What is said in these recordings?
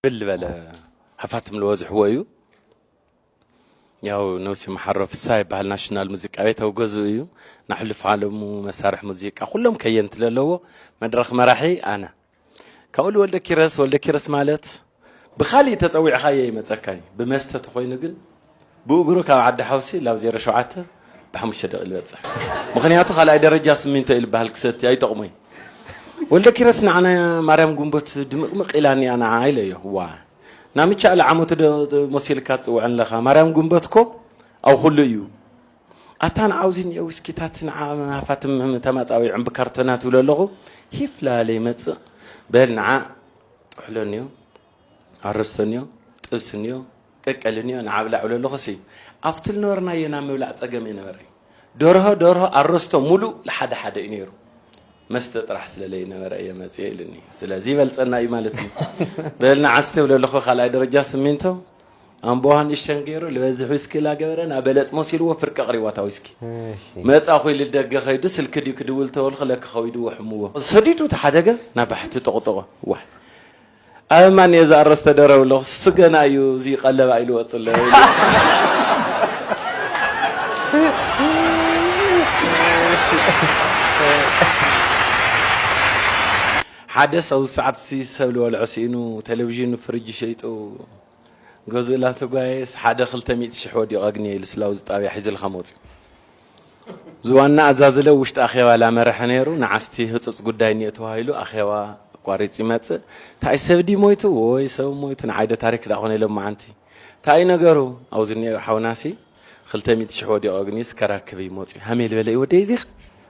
ብልበለ ሃፋትም ልበዝሕዎ እዩ። ያው ነብሲ መሓሮ ፍሳ ይበሃል ናሽናል ሙዚቃ ቤት ኣብ ገዝኡ እዩ። ናሕልፍ ዓለሙ መሳርሒ ሙዚቃ ኩሎም ከየንቲ ለለዎ መድረኽ መራሒ ኣነ። ካብኡ ወልደ ኪረስ፣ ወልደ ኪረስ ማለት ብኻሊእ ተጸዊዕኻዮ ይመጸካ እዩ። ብመስተ ተኾይኑ ግን ብእግሩ ካብ ዓዲ ሓውሲ ላብ ዜሮ ሸውዓተ ብሓሙሽተ ደቂቕ ይበጽሕ። ምኽንያቱ ካልኣይ ደረጃ ስሚንቶ እዩ ዝበሃል ክሰቲ ኣይጠቕሞይ። ወልደ ኪረስ ንዓና ማርያም ጉንበት ድምቕምቕ ኢላኒ እያ ንዓ ኢለዮ። ዋ ናምቻ ለዓመቱ ዶ መሲልካ ትጽውዐን ለኻ? ማርያም ጉንበት እኮ ኣብ ኩሉ እዩ። ኣታ ንዓውዚ እኒኦ ዊስኪታት ንዓ ሃፋትም ተማጻዊዖም ብካርቶናት ይብሎ ኣለኹ። ሂፍ ላለ ይመጽእ። በል ንዓ ጥሕሎ እኒኦ፣ ኣረስቶ እኒኦ፣ ጥብሲ እኒኦ፣ ቅቅል እኒኦ፣ ንዓ ብላዕ ይብሎ ኣለኹ። ሲ ኣብቲ ልነበርናዮ ናብ ምብላዕ ጸገም እየነበረ። ደርሆ፣ ደርሆ፣ ኣረስቶ፣ ሙሉእ ለሓደ ሓደ እዩ ነይሩ። መስተ ጥራሕ ስለ ለይነበረ እየ መጽየ ኢሉኒ። ስለዚ ይበልጸና እዩ ማለት እዩ። በል ንዓ እስተ ይብሎ ኣለኹ ካልኣይ ደረጃ ስሚንቶ ኣምቦሃ ንእሽተን ገይሩ ልበዝሕ ዊስኪ ላገበረ ናብ በለጽ መሲልዎ ፍርቂ ኣቕሪብዋ እታ ዊስኪ። እሺ። መጻኹ ኢሉ ደገ ኸይዱ ስልኪ ድዩ ክድውል ተበልኹ ለካ ኸዊድዎ ሕምዎ። ሰዲዱ ተሓደገ ናብ ባሕቲ ጠቕጠቖ። ዋይ። ኣብ ማን እየ ዝኣረስ ተደረብ ኣለኹ እሱ ገና እዩ እዚ ቀለባ ኢሉ ወጽለ። ሓደ ሰብ ሰዓት ሲ ሰብ ልበልዖ ስኢኑ ቴሌቪዥን ፍርጅ ሸይጡ ገዝኡ ላተጓየስ ሓደ ክልተ ሚእቲ ሽሕ ወዲቑ ኣግንየ ኢሉ ስላው ዝጣብያ ሒዙልካ መፅዩ። ዝዋና ኣዛዝለ ውሽጢ ኣኼባ ላመረሐ ነይሩ። ንዓስቲ ህፁፅ ጉዳይ እኒኦ ተባሂሉ ኣኼባ ኣቋሪፁ ይመፅእ። እንታይ ሰብ ድዩ ሞይቱ ወይ ሰብ ሞይቱ ንዓይደ ታሪክ ዳ ኮነ ኢሎም መዓንቲ እንታይ ነገሩ ኣብዚ እኒኦ ሓውናሲ ክልተ ሚእቲ ሽሕ ወዲቑ ኣግንዩስ ከራክብ እዩ መፅዩ ሃሜ ልበለ እዩ ወደይ ዚኽ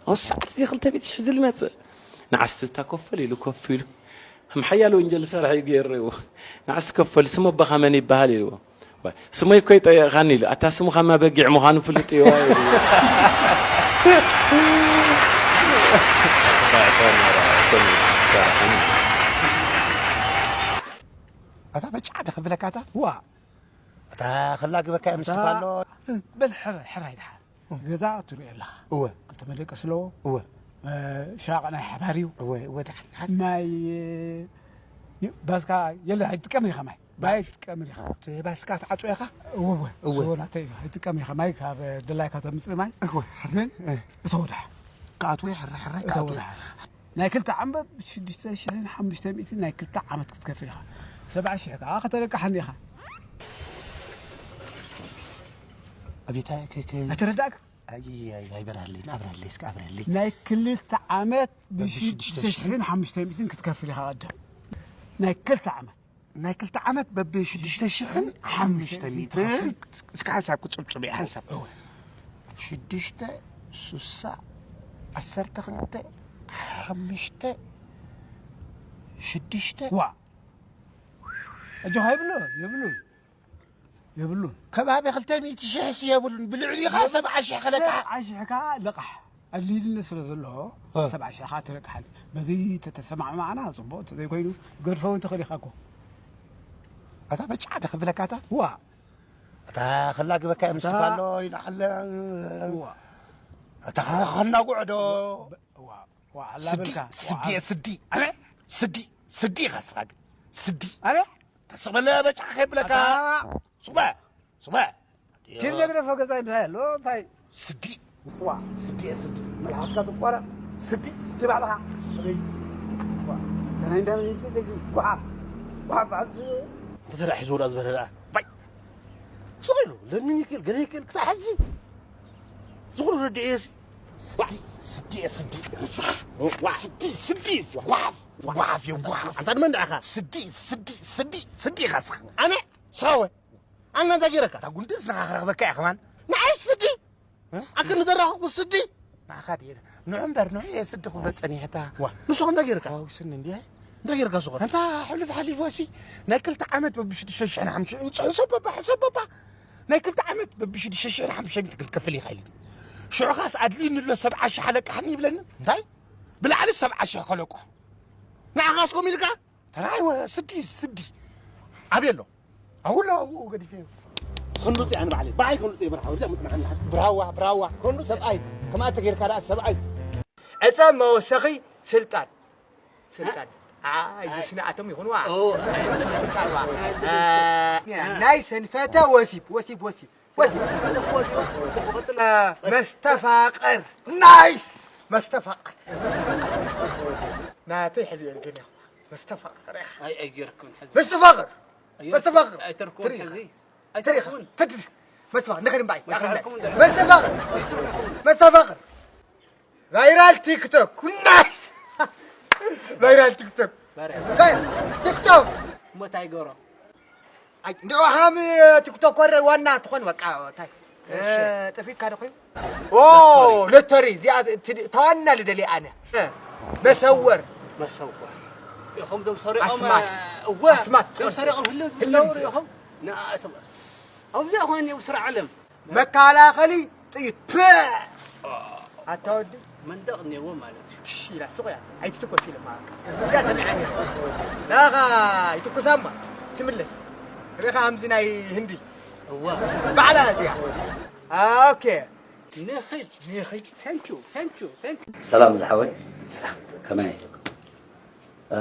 ኣብዚ ሰዓት እዚ ክልተ ሚእቲ ሽሕ ዝልመፅእ ንዓስቲ እታ ኮፈል ኢሉ ኮፍ ኢሉ ከም ሓያል ወንጀል ዝሰርሐ እዩ ገይርዎ። ንዓስ ከፈል ስሙ ኣቦኻ መን ይበሃል ኢልዎ። ዋይ፣ ስመይ እኮ ይጠየቕካኒ ኢሉ። ኣታ ስሙ ካማ በጊዕ ምዃኑ ፍሉጥ እዩ ዋይ ኢልዎ። ኣታ በጫ ደ ክብለካ ኣታ? ዋ፣ ኣታ ክላግበካ እየ ምስትፋሎ። በል ሕራይ፣ ሕራይ ድሓር። ገዛ ትሪኦ ኣለኻ። እወ። ክልተ መደቀሲ ኣለዎ። እወ። እ፣ ሻቕ ናይ ሓባር እዩ። እወ፣ እወ፣ ደሓን፣ ደሓን። ማይ፣ እ፣ ባስካ የለን፣ ኣይትጥቀምን ኢኻ ማይ። ማይ ኣይትጥቀምን ኢኻ። እቲ ባስካ ትዓጽዎ ኢኻ? እወ፣ እወ። እወ። ስዎ ናተይ እዩ። ኣይትጥቀምን ኢኻ። ማይ ካብ ደላይካ ተምጽእ ማይ። እወ። ግን እ። እተው ደሓን። ክኣትዎ እየ፣ ሕራይ፣ ሕራይ እተው ክኣትዎ እየ። ደሓን። ናይ ክልተ ዓመት ሽዱሽተ ሽሕን ሓሙሽተ ሚእትን ናይ ክልተ ዓመት ክትከፍል ኢኻ። ሰብዓ ሽሕ ከዓ ከተለቅሓኒ ኢኻ። ኣቤት፣ ኣይ፣ ከ-፣ ከ-፣ ኣይተረዳእካ? ኣይ፣ ኣይ፣ ኣይበራለይን፣ ኣብራለይ፣ እስከ ኣብራለይ። ናይ ክልተ ዓመት ብሽዱሽተ ሽሕን ሓሙሽተ ሚእትን ክትከፍል ኢኻ ቀደም። ናይ ክልተ ዓመት። ናይ ክልተ ዓመት በብሽዱሽተ ሽሕን ሓሙሽተ ሚእትን። እስከ ሓንሳብ ክጽብጽብ እየ፣ ሓንሳብ። እወ። ሽዱሽተ፣ ሱሳ፣ ዓሰርተ ክልተ፣ ሓሙሽተ፣ ሽዱሽተ። ዋ። ኣጆኻ የብሉ፣ የብሉ። የብሉን። ከባቢ ክልተ ሚእቲ ሽሕስ የብሉን። ብልዕሊኻ ሰብዓ ሽሕ ከለቃሕ። ሰብዓ ሽሕ ከኣ ለቃሕ። ኣድልይልነት ስለ ዘሎ፣ እ። ሰብዓ ሽሕ ከኣ ትለቅሓል። በዚ ተተሰማዕማዕና ጽቡቕ፣ እንተዘይኮይኑ፣ ገድፎ እውን ትኽእል ኢኻ እኮ። ኣታ በጫ ደ ክብለካ ኣታ? ዋ። ኣታ ክላግበካ እየ ምስቲ ኣታ ፋሎ ይልዓለ። ዋ። ኣታ ኸናጉዕ ዶ? ዋ። ዋ፣ ኣላ ስዲ፣ በልካ። ስዲ፣ ዋ። ስዲ። ኣነ? ስዲ፣ ስዲ ኢኻ ንስኻ ግን። ስዲ። ኣነ? ተስቕ በለ በጫ ከይብለካ። ኣታ። ሱበ፣ ሱበ። ኪድ ለግደፎ ገዛ ይብሃል ኣሎ፣ እንታይ? ስዲ። ዋ፣ ስዲ እየ፣ ስዲ። መልሓስካ ትቆረጽ። ስዲ፣ ስዲ ባዕልኻ። ኣበይ? ዋ፣ እታ ናይ እንዳ መን ይምጽእ፣ እንደዚ ጓሓፍ። ጓሓፍ በዓል ሱ-፣ እንተ ተደኣ ሒዝዎ ደኣ ዝበለ ደኣ። ባይ። ስቕ ኢሉ፣ ለምን ይክእል፣ ገለ ይክእል፣ ክሳዕ ሕጂ። ዝኹሉ ረድኤ እየ፣ ሲ። ስዲ፣ ስዲ እየ፣ ስዲ። ንስኻ። ዋ። ስዲ፣ ስዲ፣ ጓሓፍ፣ ጓሓፍ፣ የጓሓፍ። ኣንታ ንመን ደኣ ኢኻ? ስዲ፣ ስዲ፣ ስዲ፣ ስዲ ኢኻ ንስኻ። ኣነ? ንስኻ ወ? ኣነ እንታይ ገይረካ? እታ ጉንዲ ንስኻ ክረኽበካ እየ ከማን። ንዓይ ስዲ? እ? ኣክል ንዘራኽብኩ ስዲ? ንዓኻ ድየ? ንዑ እምበር፣ ንዑ እየ ስዲ ክብሎ ጸኒሐታ። ዋ፣ ንሱ እንታይ ገይረካ? ኣው ስኒ እንድየ። እንታይ ገይረካ ንሱ? ኣንታ ሕሉፍ ሓሊፉ ሲ፣ ናይ ክልተ ዓመት በብሽዱሽተ ሽሕን ሓሙሽተ፣ ሕሰብ በባ፣ ሕሰብ በባ። ናይ ክልተ ዓመት በብሽዱሽተ ሽሕን ሓሙሽተ ሚእቲ ክትከፍል ኢኻ ኢሉኒ። ሽዑ ኻስ ኣድልዩኒ ኣሎ ሰብዓ ሽሕ ኣለቃሕኒ ይብለኒ። እንታይ? ብላዕሊ ሰብዓ ሽሕ ከለቆ። ንዓኻስ ከምኡ ኢልካ? ተራይ ወ-፣ ስዲ፣ ስዲ። ኣበይ ኣሎ? ኣሁላ ኣብኡ ገዲፈዮ። ክንዱጽ እየ ኣነ ባዕለይ። ባዕለይ ክንዱጽ እየ በርሓ። ወዲያ ምጥናዕና። ብራዋ፣ ብራዋ። ክንዱጽ ሰብኣይ። ከማእተ ጌርካ ደኣ ሰብኣይ። ዕጸ መወሰኺ ስልጣን። ስልጣን። እዚ ስንኣቶም ይኹንዋ። ስልጣንዋ። ናይ ሰንፈተ ወሲብ ወሲብ ወሲብ ወሲብ። መስተፋቕር። ናይስ። መስተፋቕር። ናተይ ሕዚ እየ ግን ያው መስተፋቕር ኢኻ። ኣይ ኣይገርክን ሕዚ። መስተፋቕር። መስተፋቕር። ኣይተርክቦን ትሪኻ። ሕዚ። ትሪኻ። ኣይተርክቦን። ትድ-፣ መስተፋቕር ንኸድ እምባይ። መስተፋቕር። መስተፋቕር። ቫይራል ቲክቶክ። ናይስ። ቫይራል ቲክቶክ። ባርያ። ቫይራል ቲክቶክ። እሞ እንታይ ይገብሮ? ኣይ እንዲኦ ሃም ቲክቶከር ዋና ትኾን በቃ። እንታይ? እሺ። ጥፊካ ዶ ኮይኑ? ኦ፣ ሎተሪ። ሎተሪ እዚኣ ት-፣ ተዋና ልደሊ ኣነ። መሰወር። መሰወር። ኢኹም ዞም ሰሪቖም፣ ኣስማት። እወ። ኣስማት ዞም ትኾን። ሰሪቖም ህልም ህልም ዝብለው ዝብለው። ኢኹም። ንኣቶም ኣብዚኣ ኮይነ ኣብ ስራሕ ዓለም። መከላኸሊ ጥይት። ፕ! ኣታ ወዲ። መንደቕ እኒአዎ ማለት እዩ። ትሽ ኢላ ሱቕ እያ። ኣይትትኮስ ኢለ ማለካ። እዚኣ ሰሚዓ ነይረ። ናኻ ይትኩሳማ። ትምለስ። ርኢኻ ከምዚ ናይ ህንዲ። እዋ። ባዕላ እዚኣ። ኦኬ። ንኺድ፣ ንኺድ። Thank you, thank you, thank you. ሰላም ዝሓወይ። ሰላም። ከመይ? እ፣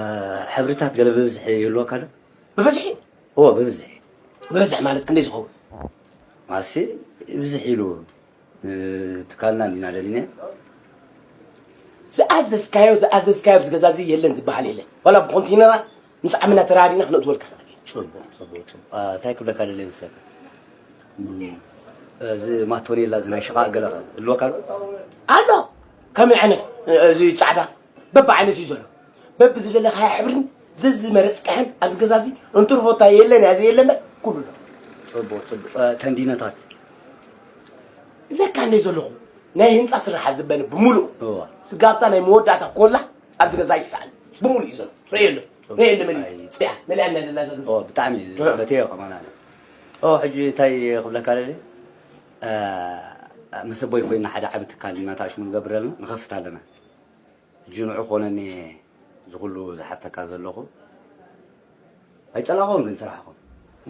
ሕብርታት ገለ ብብዝሒ ይህልወካ ዶ? ብብዝሒ? እዎ፣ ብብዝሒ። ብብዝሒ ማለት ክንደይ ዝኸውን? ማሲ ብዝሕ ኢሉ፣ እ፣ ትካልና እንዲና ደሊና። ዝኣዘዝካዮ፣ ዝኣዘዝካዮ ኣብዚ ገዛ እዚ የለን ዝበሃል የለን። ዋላ ብኮንቴነራት ምስ ዓምና ተራዲና ክነእትወልካ። ጽቡቕ፣ ጽቡቕ፣ ጽቡቕ። እ፣ እንታይ ክብለካ ደልየ መስለካ? እም፣ እዚ ማቶኔላ፣ እዚ ናይ ሽቓቕ ገለ ህልወካ ኣሎ? ኣሎ። ከመይ ዓይነት? እዚ ጻዕዳ በብዓይነቱ እዩ ዘሎ። በብዝደለኻዮ ሕብርን ዘዝመረጽካዮን ኣብዚ ገዛ እዚ እንትርፎ እንታይ የለን፣ እዚ የለን፣ ኩሉ ኣሎ። ጽቡቕ፣ ጽቡቕ። እ፣ ተንዲኖታት? ለካ እንደ ዘለኹ ናይ ህንጻ ስራሓት ዝበነ ብምሉእ እዋ። ስጋብታ ናይ መወዳእታ ኮላ ኣብዚ ገዛ ይሰኣል። ብምሉእ እዩ ዘሎ። ርእየሉ። ርእየሉ መሊኡ። ኣይ። ያ፣ መሊኣ እንዳ ደላ ዘግዝ። ኦ፣ ብጣዕሚ እ። ፈትየዮ ከማን ኣነ። ኦ፣ ሕጂ እንታይ ክብለካ ደልየ? እ፣ ምስ ኣቦይ ኮይና ሓደ ዓቢ ትካል ኢና ታሽሙ ንገብር ኣለና፣ ንኸፍት ኣለና። ሕጂ ንዑ ኮነኒ እዚ ኩሉ ዝሓተካ ዘለኹ። ኣይጸላእኹም ግን ስራሕኹም።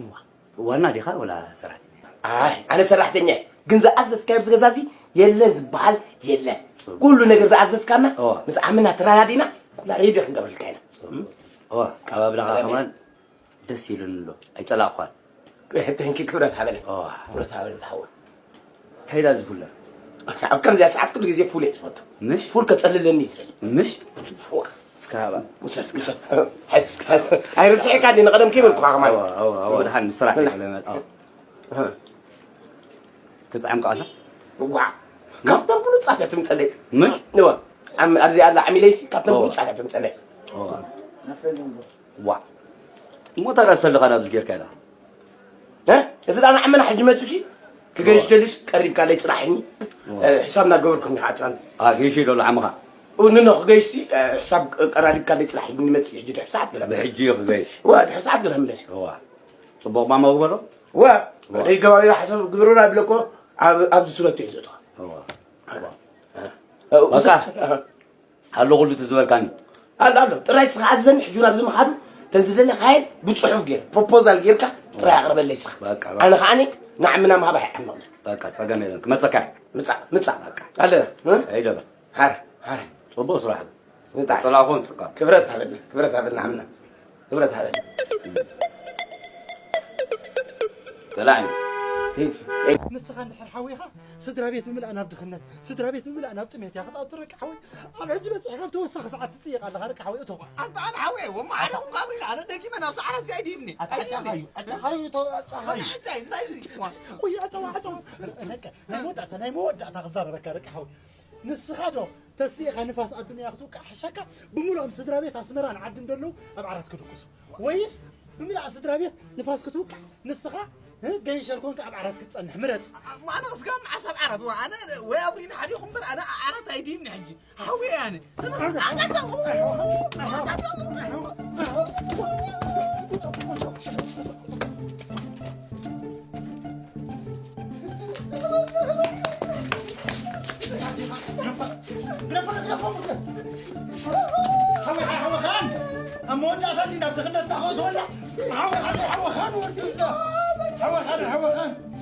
እዋ። ዋና ዲኻ ወላ ሰራሕተኛ? ኣይ፣ ኣነ ሰራሕተኛ እየ። ግን ዝኣዘዝካዮ ኣብዚ ገዛ እዚ የለን ዝበሃል የለን። ጽቡቕ። ኩሉ ነገር ዝኣዘዝካና እዋ። ምስ ዓምና ተራዳዲና ኩላ ሬድዮ ክንገብረልካ ኢና። ጽቡቕ። እዋ፣ ኣቀባብላኻ ኣሜን። ከማን ደስ ኢሉኒ ኣሎ። ኣይጸላእኳን። ተንኪ ክብረት ሃበለ። እዋ። ክብረት ሃበለ ዝሓወ። እንታይ ኢላ ዝፉለ? ኣብ ከምዚኣ ሰዓት ኩሉ ግዜ ፉል እየ ዝፈቱ። ምሽ? ፉል ከጸልለኒ ይስእል። ምሽ? ፉል። እስከ ሃባ። ውሰድ፣ ውሰድ። ሓይስ፣ ሓይስ። ኣይርስዕካ እንዲ ንቐደም ከይበልኩኻ ከማን። ኣዋ፣ ኣዋ፣ ኣዋ፣ ደሓን ንስራሕ ብላ። ይበለመል። ኣዋ። እህ። ትጥዕም ከኣላ? እዋ። ም? ካብቶም ብሉጻት እያ ትምጸለይ። ምሽ? እዋ። ኣም-፣ ኣብዚ ኣላ ዓሚለይሲ ካብቶም እዋ። ብሉጻት እያ ትምጸለይ። እዋ። ዋ። እሞ ታዲያ ሰልኻ ናብዚ ጌርካ ኢኻ? እ? እዚ ደኣ ንዓመና ሕጂ መጺኡ ሲ ክገይሽ እዋ። ደሊስ ቀሪብካ ለይ ጽናሕኒ። እዋ። እ፣ ሕሳብ እናገበርኩ እንዲኻ ኣትራን። ኣ፣ ገይሽ ዶ ለዓመኻ? እ፣ ንኖ ክገይሽ ሲ፣ እ፣ ሕሳብ ቀራሪብካ ለይ ጽናሕኒ መጺእ ሕጂ ድሕሪ ሰዓት ገለ መለስ። ብሕጂ እዩ ክገይሽ። እዋ፣ ድሕሪ ሰዓት ገለ መለስ። እዋ። ጽቡቕ ማማ ግበሮ። እዋ። እዋ። ደይ ገባዊ ሓሳብ ግብርና ብለኮ ኣብ፣ ኣብዚ ትረቱ እዩ ዘእተዋ። እዋ። እዋ። እ፣ በቃ። ውሰድ። ኣሎ ኩሉ እቲ ዝበልካኒ። ኣሎ፣ ኣሎ። ጥራይ ንስኻ ኣዘኒ፣ ሕጂ ናብዚ ምኻዱ፣ ተን ዝደለኻየን ብጽሑፍ ጌር፣ ፕሮፖዛል ጌርካ ጥራይ ኣቕርበለይ ንስኻ። በቃ፣ በቃ። ኣነ ኸዓኒ ንዓምና ምሃብ ኣይዓመቕን። በቃ፣ ጸገም የለን። ክመጸካ እየ። ምጻእ፣ ምጻእ። በቃ። ኣለና። እ? ከይደ በል። ሃረ፣ ሃረ። ጽቡቕ ስራሕ። ምጻእ። ጥላኹን ስቃ። ክብረት ሃበልና፣ ክብረት ሃበልና ዓምና። ክብረት ሃበልና። በላዕ። ንስኻ እንድሕር ሓዊኻ ስድራ ቤት ብምልኣ ናብ ድኽነት፣ ስድራ ቤት ብምልኣ ናብ ጥሜት እያ ክትኣቱ። ረቂ ሓወይ፣ ኣብ ሕጂ በጺሕካ ኣብ ተወሳኺ ሰዓት ትጽይቕ ኣለኻ። ረቂ ሓወይ፣ እቶ። ኣንታ ኣነ ሓወይ፣ ወማ ሓደ ኹን ካብሪ፣ ኣነ ደጊመ ናብ ሰዓራ እዚኣ ኣይድይብኒ። ኣታ ኣይድይብኒ። ጸሓዩ፣ ጸሓዩ፣ እቶ፣ ጸሓዩ። ኣታ እንታይ እዚ? ወይ፣ ኣጸዋ፣ ኣጸዋ። ረቂ፣ ናይ መወዳእታ፣ ናይ መወዳእታ ክዛረበካ፣ ረቂ ሓወይ። ንስኻ ዶ ተስኢኻ ንፋስ ኣዱንያ ክትውቃዕ ሕሸካ? ብምልኦም ስድራ ቤት ኣስመራን ዓድን ዘለዉ ኣብ ዓራት ክድቅሱ? ወይስ ብምልኣ ስድራ ቤት ንፋስ ክትውቃዕ ንስኻ፣ እ፣ ገይሸር ኮንካ ኣብ ዓራት ክትጸንሕ? ምረጽ። ማ-፣ ኣነ እስካብ መዓስ ኣብ ዓራት? ዋ፣ ኣነ ወይ ኣብሪኒ ሓዲኹም እምበር፣ ኣነ ዓራት ኣይድይብኒ ሕጂ። ሓውየ ኣነ። ተመስገን። ሓወኻን፣ ኣብ መወዳእታ እንዲ ናብ ድኽነት ታኸእትወና። ሓወኻን፣ ሓወኻን ወዲ እዛ። ሓወኻን፣ ሓወኻን።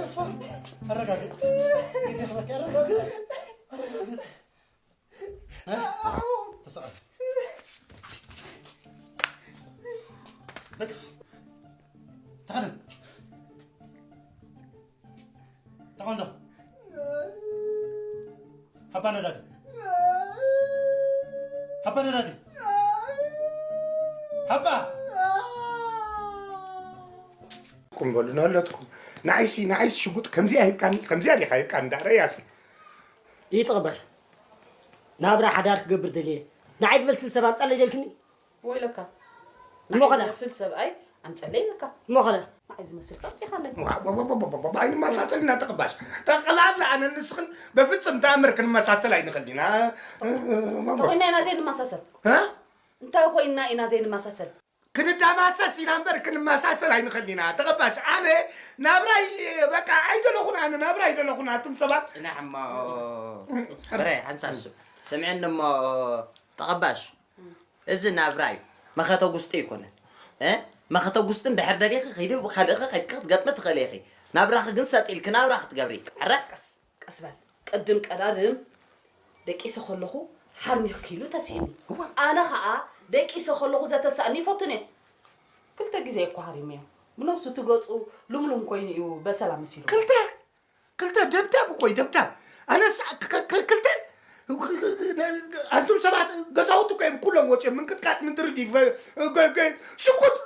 ደፋ። ኣረጋግጽ። ግዜ ክበኪ ኣረጋግጽ። ኣረጋግጽ። እ? ተሰቐል። ለክስ። ተኸደን። ተቐንዞ። ሃባ ነዳዲ። ሃባ ነዳዲ። ሃባ። ቁም በሉ፣ ነለትኩም። ንዓይሲ፣ ንዓይሲ ሽጉጥ ከምዚኣ ሂብካኒ፣ ከምዚኣ ዲኻ ሂብካኒ፣ እንዳ ረኣያ እስኪ። ይትቕበል። ናብራ ሓዳር ክገብር ደልየ። ንዓይ ዝበል ስል ሰብ ኣምጻለይ ደልክኒ? ወይለካ። እሞ ኸዳ? ንዓይ ዝመስል ሰብኣይ ኣምጸለይ ኢለካ። እሞ ኸዳ? ንዓይ ዝመስል ኣምጺኻለይ። ዋ፣ ዋ፣ ዋ፣ ዋ፣ ዋ፣ ዋ፣ ኣይንመሳሰል ኢና ተቐባሽ። ጠቕላላ ኣነ ንስኽን በፍጽም ተኣምር ክንመሳሰል ኣይንኽእል ኢና። እ፣ እ፣ እ፣ ዋ፣ ዋ። እንተ ኮይና ኢና ዘይንመሳሰል? እ? እንታይ ኮይና ኢና ዘይንመሳሰል? ክንዳማሰስ ኢና እምበር ክንመሳሰል ኣይንኽእል ኢና። ተቐባሽ፣ ኣነ ናብራይ በቃ ኣይደለኹን፣ ኣነ ናብራ ኣይደለኹን። ኣቱም ሰባት ጽናሕ እሞ፣ በረ፣ ሓንሳብ ስም-፣ ስምዕኒ እሞ፣ ተቐባሽ፣ እዚ ናብራ እዩ። መኸተ ጉስጢ ኣይኮነን። እ? መኸተ ጉስጢ እንድሕር ደሊኺ፣ ኸይዲ ብኻልእኺ ኸይድኪ ክትገጥሚ ትኽእሊ ኢኺ። ናብራኺ ግን ሰጥ ኢልኪ ናብራ ክትገብሪ። ኣረ? ቀስ፣ ቀስ፣ ቀስ በል። ቅድም ቀዳድም ደቂሰ ከለኹ ሓርኒኽኪ ኢሉ ተስኢኒ። እዋ። ኣነ ኸኣ ደቂሰ ከለኹ ዘተሳእኒ ይፈቱን እየ። ክልተ ግዜ እኮ ሃሪመዮ። ብነብሱ እቲ ገጹ ልምሉም ኮይኑ እዩ በሰላም መሲሉ። ክልተ፣ ክልተ ደብዳብ እኮ እዩ፣ ደብዳብ። ኣነስ ክ-፣ ክ-፣ ክ-፣ ክልተ፣ ኣንቱም ሰባት ገዛውቲ እኮ እዮም ኩሎም ወፂኦም፣ ምንቅጥቃጥ፣ ምንትርዲ፣ ፈ-፣ ገ-፣ ገ-፣ ሽጉጥ።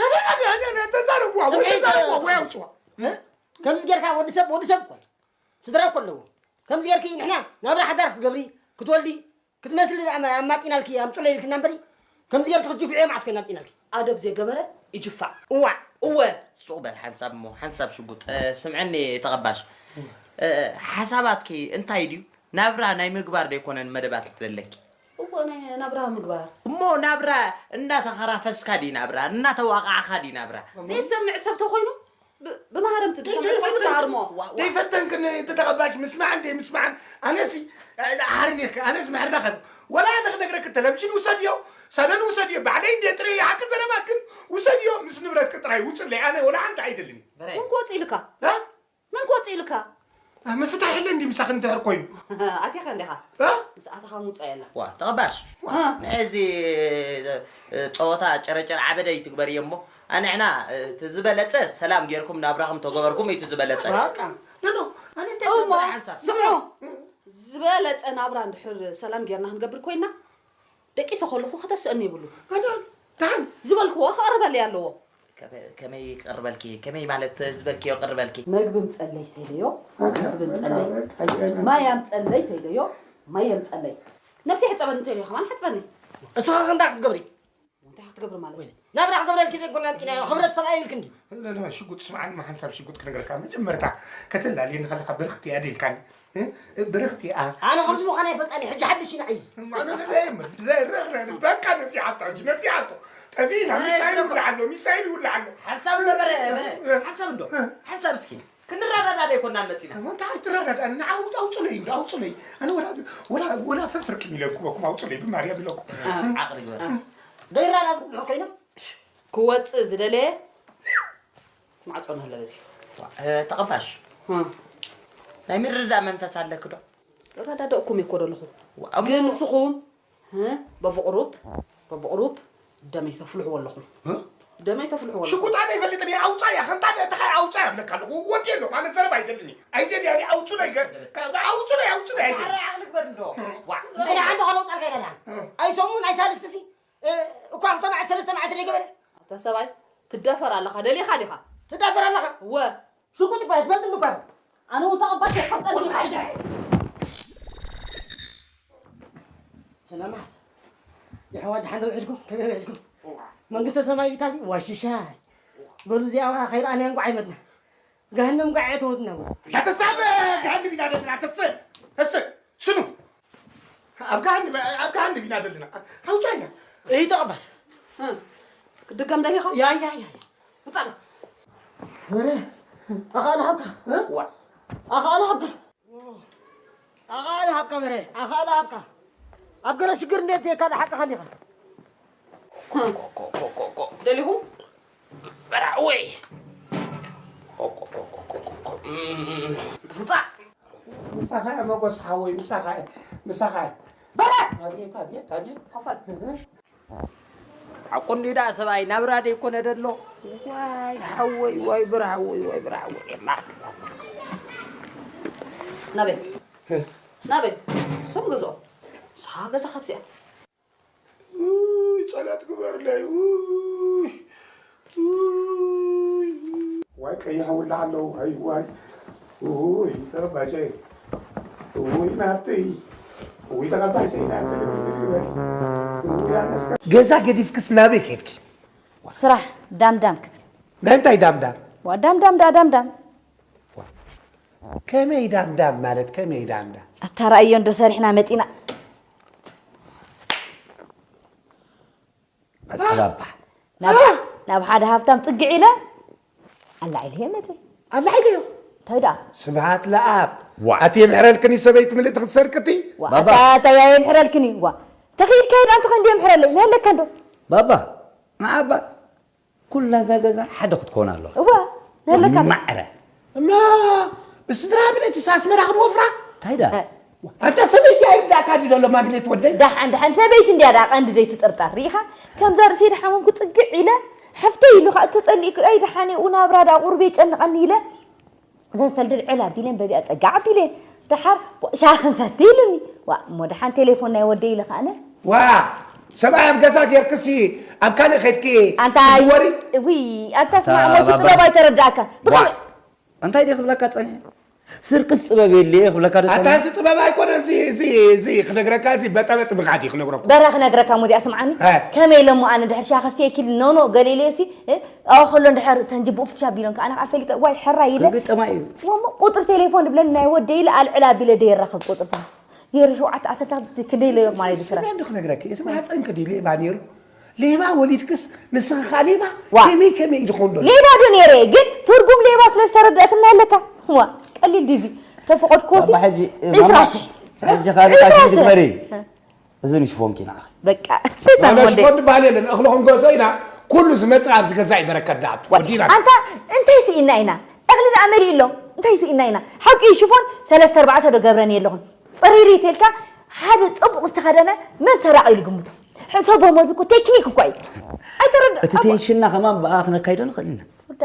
ኣነ፣ ኣነ፣ ኣነ፣ ኣነ፣ ተዛረብዋ፣ ወይ ስምዒት ተዛረብዋ፣ ወይ ኣውፅዋ። እ? ከምዚ ጌርካ ወዲ ሰብ፣ ወዲ ሰብ እኮ እዩ። ስድራ እኮ ኣለዎ። ከምዚ ጌርኪ ንሕና ናብራ ሓዳር ክትገብሪ፣ ክትወልዲ፣ ክትመስሊ ኣማ-፣ ኣማጺናልኪ፣ ኣምጹለይ ኢልክና እምበሪ፣ ከምዚ ጌርኪ ክትጅፍዕዮ መዓስ ኮይና ኣምጺናልኪ? ኣደብ ዘይገበረ ይጅፋዕ። እዋዕ። እወ። ሱቕ በል ሓንሳብ እሞ፣ ሓንሳብ ሽጉጥ። እ፣ ስምዕኒ ተቐባሽ። እ፣ ሓሳባትኪ እንታይ ድዩ? ናብራ ናይ ምግባር ዶ ኣይኮነን መደባት ዘለኪ? እወ፣ ናይ ናብራ ምግባር። እሞ ናብራ እናተኸራፈስካ ድዩ ናብራ? እናተዋቓዕካ ድዩ ናብራ? ዘይሰምዕ ሰብ ተኾይኑ ብ-፣ ብማህረምቲ ደ-፣ ዝሰምዕ ደ-፣ ኮይኑ ፈተንክ-፣ ተሃርሞ። ዋ-፣ ዋ-፣ ደይፈተንክን እቲ ተቐባሽ ምስማዕን ደይምስማዕን። ኣነሲ፣ እ፣ ሓርኒኽኪ፣ ኣነስ ምሕርና ከፍ-፣ ወላ ኣነ ክነግረክ ተለብሽን ውሰድዮ፣ ሰደን ውሰድዮ፣ ባዕለይ እንደ ጥረ ይሓቂ ዘረባ ግን ውሰድዮ፣ ምስ ንብረትኪ ጥራይ ውፅለይ፣ ኣነ ወላ ሓንቲ ኣይደልን። በረ። መን ክወፅ ኢልካ? እ? መን ክወፅ ኢልካ? እ፣ ምፍታሕ የለ እንዲ ምሳኽ እንድሕር ኮይኑ። ኣቲኻ እንዲኻ? እ? ምስ ኣተኻ ምውፃእ የላ። ዋ፣ ተቐባሽ። ዋ። እ። ንእዚ፣ እ፣ ጸወታ ጨረጨር ዓበደ ይትግበር እየ እሞ፣ ኣንሕና፣ እ፣ እቲ ዝበለጸ ሰላም ጌርኩም ናብራኹም ተገበርኩም እዩ እቲ ዝበለጸ። በቃ። ኖ፣ ኖ፣ ኣነ እንታይ እሞ፣ ጽቡቕ ሓንሳብ። ስምዑ፣ ዝበለጸ ናብራ እንድሕር ሰላም ጌርና ክንገብር ኮይና፣ ደቂሰ ከለኹ ክተስእኒ ይብሉ። ኣነ፣ ደሓን። ዝበልክዎ ክቕርበለይ ኣለዎ። ከመ-፣ ከመይ ክቕርበልኪ? ከመይ ማለት ዝበልክዮ ቅርበልኪ? መግቢ ምጸለይ ተይለዮ፣ መግቢ ምጸለይ። ማይ ኣምጸለይ ተይለዮ፣ ማይ ኣምጸለይ። ነብሲ ሕጸበኒ ተይለዮ፣ ከማን ሕጽበኒ። እስኻ እንታይ ክትገብሪ? እንታይ ክትገብሪ ማለት? ወይኔ፣ ናብራ ክገብረልኪ ዘይኮና ኣምጺናዮ፣ ክብረት ሰብኣይ ኢልክኒ። ለ-፣ ለ-፣ ሽጉጥ ስምዓኒ፣ ሓንሳብ ሽጉጥ ክነግረካ። መጀመርታ ከተላልየኒ ከለኻ ብርኽቲ እያ ድኢልካኒ። እ? ብርኽቲ እያ። ኣነ ከምዚ ምዃን ኣይፈልጣን እየ፣ ሕጂ ሓድሽ ኢና እዩ። ኣነ ለ-፣ ለ-፣ ለ-፣ ረ-፣ ረ-፣ በቃ ነፊሓቶ፣ ሕጂ ነፊሓቶ። ጠፊእና፣ ኣረ፣ ሚሳይል ይውላዕ ኣሎ፣ ሚሳይል ይውላዕ ኣሎ። ሓንሳብ እንዶ በረ፣ በረ፣ እ? ሓንሳብ እንዶ፣ እ? ሓንሳብ እስኪ። ክንረዳዳ ዶ ኣይኮናን መጺና? ኣንታ ኣይትረዳዳእኒ፣ ንዓ ኣውጽ-፣ ኣውጽለይ እንዶ፣ ኣውጽለይ። ኣነ ወላ፣ ወላ፣ ወላ ፈፍርቅ ኢለኩም፣ ኣውጽለይ ብማርያም ኢለኩም። እ፣ ዓቕሊ ግበር። እ። ዶ ይረዳዳ ኮይኖም? ክወጽእ ዝደለየ ማዕጾ ንህለ በዚ። እ፣ ተቐባሽ። እ። ናይ ምርዳእ መንፈስ ኣለኪ ዶ? ረዳደእኩም እኮ ደለኹ። ዋ፣ እሞ ግን ንስኹም፣ እ፣ በብቕሩብ፣ በብቕሩብ ደመይ ተፍልሕዎ ኣለኹም። እ? ደመይ ተፍልሕዎ ኣለኹም። ሽጉጥ ኣነ ይፈልጥን እየ፣ ኣውጻያ፣ ከምታ ደ-፣ ተኻ ኣውጻያ እብለካ ኣለኹ። ወዲ የሎም፣ ኣነ ዘረባ ኣይደልን እየ። ኣይደልያ፣ ኣነ ኣውጹለይ፣ ከ-፣ ከ-፣ ኣውጹለይ፣ ኣውጹለይ፣ ኣይደልን። ኣረ፣ ዓቕሊ ግበር እንዶ። ዋ፣ እንታይ ደኣ ሓንቲ ካልኦ ጻልካ ይደላ? እ። ኣይሰሙን፣ ኣይሳልስቲ ሲ? እ፣ እኳ ክልተ መዓልቲ፣ ሰለስተ መዓልቲ ደይገበረ? ኣታ ሰብኣይ፣ ትደፈር ኣለኻ፣ ደሊኻ ዲኻ? ትደፈር ኣለኻ? እወ። ሽጉጥ እኳ ትፈልጥኒ እኳ። ኣነ እውን ተቐባል ኣይፈልጠን እየ። ሰላማት። የሕዋ፣ ደሓን ዶ ውዒልኩም? ከመይ ውዒልኩም? መንግስተ ሰማይ ቢታሲ ዋሽሻይ። በሉ፣ እዚኣ ከይረኣናያ እንቋዕ ኣይመትና። ገሃነም እንቋዕ ኣየእተወትና። ላተሳብ ገሃነም ኢና ዘለና። ተስእ፣ ተስእ፣ ስኑፍ። ኣብ ገሃነም፣ ኣብ ገሃነም ኢና ዘለና። ኣውጻያ። እይ ተቐባል። እ፣ ክትድገም ደሊኻ? ያ፣ ያ፣ ያ፣ ያ። ውጻእ። ወረ፣ ኣኻእለ ሃብካ። እ? ዋ። ኣኻእለ ሃብካ። ኣኻእለ ሃብካ በረ፣ ኣኻእለ ሃብካ። ሽግር እንዴት የካ ንሓቅኻ ዲኻ? ደሊኹም በራወይ ትውፃእ ምሳኻ እየ መጎስ ሓወይ፣ ምሳኻ እየ፣ ምሳኻ እየ። በረ ኣቤት ኣቤት ኣቤት። ኸፈል ሓቁ እንዲዳ ሰብኣይ ናብራ ደይኮነ ደሎ። ዋይ ሓወይ ዋይ ብራ ሓወይ ዋይ ብራ ሓወይ። ናበይ ናበይ እሶም ገዝኦም ንስኻ ገዛ ካብዚኣ ውይ ጸሎት ግበርለይ ውይ ውይ ዋይ ቀይሕ ውላ ኣለዉ ዋይ ዋይ ውይ ተቐባሸይ ውይ ናብተይ ውይ ተቐባሸይ ናብተይ ውይ ግበሪ ውይ ኣነስከ ገዛ ገዲፍክስ ናበይ ከድኪ? ስራሕ ዳምዳም ክብል ናይ እንታይ ዳምዳም? ዋ ዳምዳም ዳ ዳምዳም ከመይ ዳምዳም ማለት ከመይ ዳምዳም? ኣታ ረኣዮ እንዶ ሰሪሕና መፂና ኣባባ ናብ ናብ ሓደ ሃፍታም ፅግዕ ኢለ ኣላዒለ እየ መፀ ኣላዒለዮ እንታይ ደኣ ስብሃት ለኣብ ዋ። ኣቲ የምሕረልክኒ ሰበይቲ ምልእቲ ክትሰርቅቲ ዋ ኣታ ኣታ ያ የምሕረልክኒ ዋ ተኽኢልካ ሄድ ኣንተ ኸንዲ የምሕረለይ ነለካ እንዶ ባባ ንዓባ ኩላ እዛ ገዛ ሓደ ክትኮን ኣለዋ እዋ ነለካ ማዕረ እማ ብስድራ ምልእቲ ሳስመራ ክንወፍራ እንታይ ደኣ ኣንተ ሰበይቲ ኣይርዳእካ ድዩ ዘሎ ማግኔት ወደይ ዳሓን ዳሓን ሰበይቲ እንድያ ዳ ቀንዲ ደይ ትጥርጠር ሪኢኻ ከምዛ ርእሰይ ድሓመምኩ ፅግዕ ኢለ ሓፍተይ ኢሉ ከዓ እተፀሊእኩ ኣይ ድሓን የኡ ናብራ ዳ ቁርብ የጨንቐኒ ኢለ ዘንሰልድል ዕላ ቢለን በዚኣ ፀጋዕ ቢለን ድሓር ሻሂ ክንሰቲ ኢሉኒ ዋ እሞ ድሓን ቴሌፎን ናይ ወደይ ኢለ ከኣነ ዋ ሰብኣይ ኣብ ገዛ ጌርክሲ ኣብ ካልእ ከድኪ ኣንታ ወሪ ውይ ኣንታ ስማዕ ሞቲ ጥበብ ኣይተረዳእካ ዋ እንታይ ዲ ክብለካ ፀኒሐ ስርቅስ ጥበብ የለ ክብለካ ዶ ኣታ ፀኒሐ እዚ ጥበብ ኣይኮነ እዚ እዚ እዚ ክነግረካ እዚ በጠበጥ ብቃዲ ክነግረኩም በረ ክነግረካ ሙዚያ ስምዓኒ እ። ከመይ ኢለ እሞ ኣነ ድሕር ሻኸ ሴኪል ኖኖ ገሌሌ ሲ እ፣ ኣዋ ከሎ ድሕር ተንጅብኡ ፍትሻ ቢሎም ከኣ ኣነ ከዓ ፈሊጠ ዋይ ሕራይ ኢለ ክግጠማ እዩ ወሞ ቁፅሪ ቴሌፎን ድብለኒ ናይ ወደ ኢለ ኣልዕል ኣቢለ ደየራኸብ ቁፅርታ ዜሮ ሸውዓተ ዓሰርተ ክንደይ ኢለዮ ማለት እዩ ስራሕ ስሚያ እንዶ ክነግረኪ እቲ ማህፀንኪ ድዩ ሌባ ነይሩ ሌባ ወሊድክስ ንስኺ ኸዓ ሌባ ዋ። ከመይ ከመይ እዩ ዝኾን ዶ ሌባ ዶ ነይረ ግን ትርጉም ሌባ ስለ ዝተረደእትና ኣለካ ዋ ቀሊል ድዩ ተፈቐድኮሲ ባባ ሕጂ ዒስራ ሽሕ ሕጂ ካብ ዒስራ ቃሽ ሽሕ ግበሪ እዚ ንሽፎንኪ ንዓኺ በቃ ሴሳን ማለት ወንዴ ሽፎን ዝበሃል የለን እኽሊ ክንገዝኦ ኢና ኩሉ ዝመፅእ ኣብዚ ገዛ እዩ በረከት ደኣቱ ወዲና ኣንታ እንታይ ስኢና ኢና እኽሊ ደኣ መሊእ ኣሎ እንታይ ስኢና ኢና ሓቂ እዩ ሽፎን ሰለስተ ኣርባዕተ ዶ ገብረኒ ኣለኹን ፅሪሪት ኢልካ ሓደ ፅቡቕ ዝተኸደነ መን ሰራቒ ኢሉ ግምቶ ሕሰቦ መዚ እኮ ቴክኒክ እኳ እዩ ኣይተረድ እቲ ቴንሽንና ከማን ብኣ ክነካይዶ ንኽእል ኢና ወዳ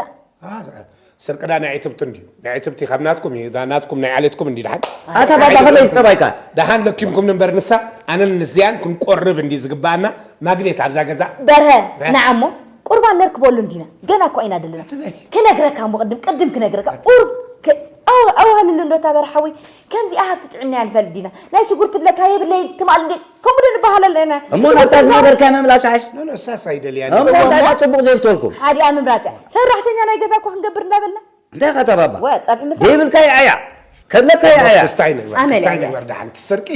ስርቅዳ ናይ ዕትብቲ እንድዩ ናይ ዕትብቲ ካብ ናትኩም እዩ እዛ ናትኩም ናይ ዓሌትኩም እንዲ ድሓን ኣታ ባባ ከመይ ዝጠባይካ ደሓን ለኪምኩም ንንበር ንሳ ኣነን ምስዚኣን ክንቆርብ እንዲ ዝግበኣና ማግኔት ኣብዛ ገዛ በርሀ ንዓሞ ቁርባን ነርክበሉ እንዲና ገና እኳ ኢና ደለና ክነግረካ እሞ ቅድም ቅድም ክነግረካ ቁርብ ኣዋህልሉ እንዶ ታበርሓዊ ከምዚኣ ሃብቲ ጥዕና ያንፈል ዲና ናይ ሽጉርቲ ብለካ የብለይ ትማል እንዴ ከምኡ ዶ ንበሃል ኣለና እሞ ናብታ ዝነበርካ ምምላስ ሓሽ ኖ ኖ እሳስ ኣይደልያ እሞ እንታይ ጽቡቕ ዘይፍተልኩም ሓዲኣ ምምራፅ እያ ሰራሕተኛ ናይ ገዛ እኳ ክንገብር እንዳበልና እንታይ ኢኻ ተባባ ወ ፀብሒ ምስ ዘይብልካ ይዓያ ከብለካ ይዓያ ክስታይ ንግበር ኣመል ክስታይ እያ። ንግበር ደሓን እቲ ስርቂ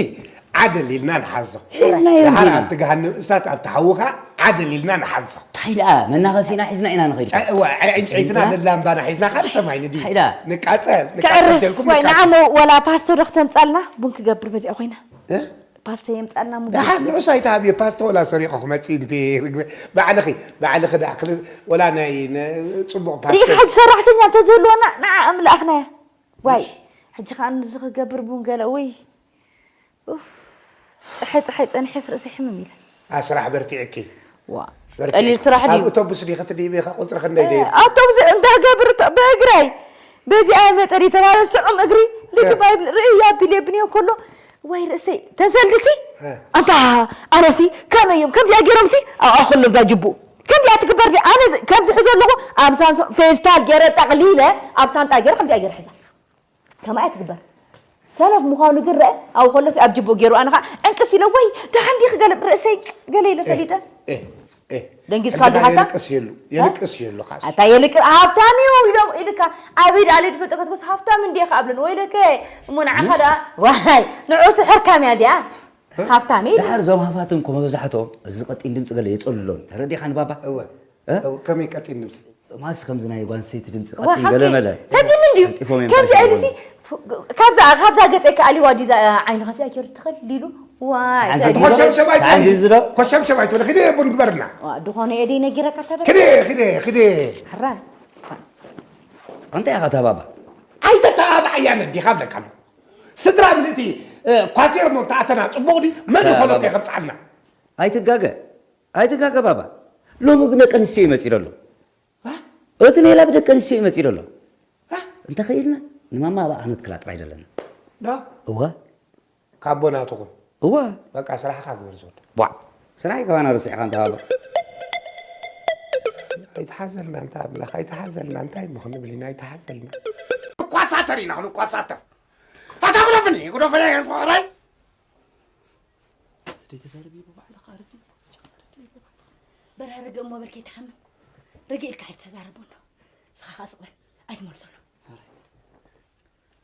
ዓደል ኢልና ንሓዞ ሒዝናዮ ደሓር እንዲና ኣብቲ ገሃነም እሳት ኣብቲ ሓውኻ ዓደል ኢልና ንሓዞ እንታይ ደኣ መናኸሲና ሒዝና ኢና ንኸይድ ዋ ዕንጨይትና ለላምባና ሒዝና ካብ ሰማይ ንዲ ሓይዳ ንቃፀል ክዕርፍ ንቃፀልተልኩም ወይ ንዓሞ ወላ ፓስቶ ዶ ክተምፃልና ቡን ክገብር በዚኣ ኮይና ፓስቶ የምፃልና ሙሉ ደሓን ንዑስ ኣይትሃብዮ ፓስቶ ወላ ሰሪቑ ክመፅእ እንቲ ርግበ ባዕልኺ ባዕልኺ ደኣ ክል ወላ ናይ ነ- ፅቡቕ ፓስቶ ርኢኻ ሕጂ ሰራሕተኛ እንተዝህልወና ንዓ ምልኣኽናያ ዋይ ሕጂ ከዓ ንዚ ክገብር ቡን ገለ ውይ ኡፍ፣ ፀሓይ ፀሓይ ፀኒሐ ስርእሰይ ሕምም ኢለ ኣስራሕ በርቲዕኪ ዋ በርቲዕኪ። ቀሊል ስራሕ ኣብ ድዩ ኦቶቡስ ዲኺ ትድይቢ ኢኻ ቁፅርኺ እንደይ ደይብ ኣውቶቡስ እንዳገብር እቶ ብእግረይ በዚኣ መጠን ተማለስ ስዑም እግሪ ልግብ ኣይብል ርእይ ኣቢል የብንዮ ከሎ ወይ ርእሰይ ተንሰልድሲ ኣንታ ኣነሲ ከመይ እዮም ከምዚኣ ገይሮምሲ ኣብኣ ከሎ ብዛ ጅቡ ከምዚኣ ትግበር ድያ ኣነ ከምዚ ሕዞ ኣለኹ ኣብ ሳንሶ ፌስታል ገይረ ጠቕሊለ ኣብ ሳንጣ ገይረ ከምዚኣ ገይረ ሕዛ ከማይ ትግበር ሰነፍ ምዃኑ ግን ረአ ኣብኡ ከሎስ ኣብ ጅቦ ገይሩ ኣነ ከዓ ዕንቅፍ ኢለ ወይ ደሓን ዲኺ ገለ ርእሰይ ገለ ኢለ ፈሊጠ ደንጊጽካ ሕጂ ዲኻ ኣታ የልቅስ የሉ የልቅስ የሉ ካስ ኣታ የልቅ ሃብታም እዩ ኢሎም ኢልካ ኣበይ ደኣ ለድፈጠ ከትኮስ ሃብታም እንዲየ ከኣብልን ወይለከ እሞ ንዓኻ ደኣ ዋይ ንዑ ስሕርካም እያ እዚኣ ሃብታም እዩ ድሓር እዞም ሃፋትም እኮ መብዛሕትኦም እዚ ቀጢን ድምፂ ገለ የፀልሎም ተረዲኻኒ ባባ እወ እ? እወ፣ ከመይ ቀጢን ድምፂ ማስ ከምዚ ናይ ጓል ኣንስተይቲ ድምፂ ዋ ቀጢን ገለ መለ ከምዚ ምን ድዩ ቀልጢፎም እዮም ከምዚ ታይዞም ኣይሉሲ ካብዛ ካብዛ ገፀ ከኣሊዋ ዲዛ ዓይኑ ከምዚ ኣገይሩ ተኸሊሉ ዋይ፣ ተዓዚዙ ዶ? ተዓዚዙ ዶ? ኮሸምሸም ኣይትበል። ክደ ቡን ግበርና። ዋ፣ ድኾነ እየ ደይ ነጊረካ ተበል። ክደ፣ ክደ፣ ክደ። ሕራይ። እንታይ ኢኻ ተባባ? ኣይተተባባዕ እያ ነዲኻ ብለካ ኣሎ። ስድራ ምልእቲ እ፣ ኳዜር ሞ ተኣተና ጽቡቕ ድዩ? መን ይኾነካ ተባባ። ከብጽዓልና? ኣይትጋገ። ኣይትጋገ ባባ። ሎሚ ብደቂ ኣንስትዮ እዩ መጺኡ ዘሎ። እ? እቲ ሜላ ብደቂ ኣንስትዮ እዩ መጺኡ ዘሎ። እ? እንተኸኢልና ንማማ ኣብ ኣመት ክላ ጥራይ ደለና። ዶ? እወ። ካብ ኣቦ ናትኹም። እወ። በቃ ስራሕኻ ግበር ዝወደ። ቧዕ። ስራሕ ይገባና ርስዕኻ እንተ ባባ። ኣይትሓዘልና እንተ ኣምላኽ ኣይትሓዘልና እንታይ እሞ ክንብል ኢና ኣይትሓዘልና። ንቋሳተር ኢና ክንቋሳተር። ኣታ ግደፍኒ ግደፍኒ። ደይተዛረቢ ብባዕልኻ ኣረጊ በርሀ ርግእ እሞ በል ከይትሓምም ርግእ ኢልካ ኣይትተዛረቦ ኣሎ ንስኻ ከዓ ስቕ በል ኣይትመልሶ ኣሎ